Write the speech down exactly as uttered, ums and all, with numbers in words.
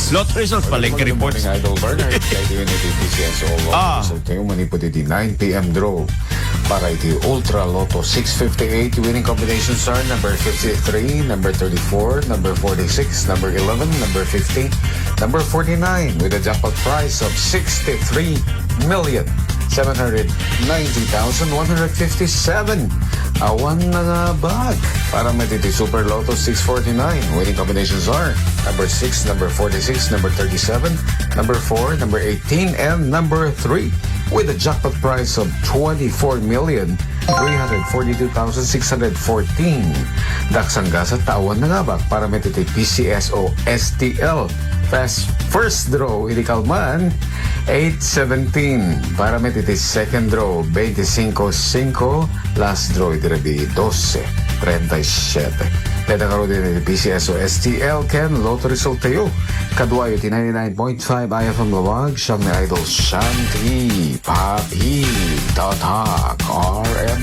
Lot results, Palengke Report. Idol Bernard, kay di unit P C S O Lot Ah. Results tayo, manipod iti nine p.m. draw. Para iti Ultra Lotto six fifty-eight, winning combinations are number fifty-three, number thirty-four, number forty-six, number eleven, number fifty, number forty-nine, with a jackpot price of sixty-three million seven hundred ninety thousand one hundred fifty-seven. Awan na nga bag para met iti Super Lotto six forty-nine. Winning combinations are number six, number forty-six, number thirty-seven, number four, number eighteen, and number three, with a jackpot price of twenty-four million three hundred forty-two thousand six hundred fourteen. Daksang gasat ta awan nangabak para met iti P C S O S T L. Fast first draw iti kalman, eight seventeen. Para met iti second draw, twenty-five singko. Last draw iti rabii, doce treinta y siete. Pwede karo din iti P C S O S T L ken Lotto Resultayo. Kaduayo ti ninety-nine point five I F M Laoag, siak ni Idol Shanti, Papi, Tatak, R M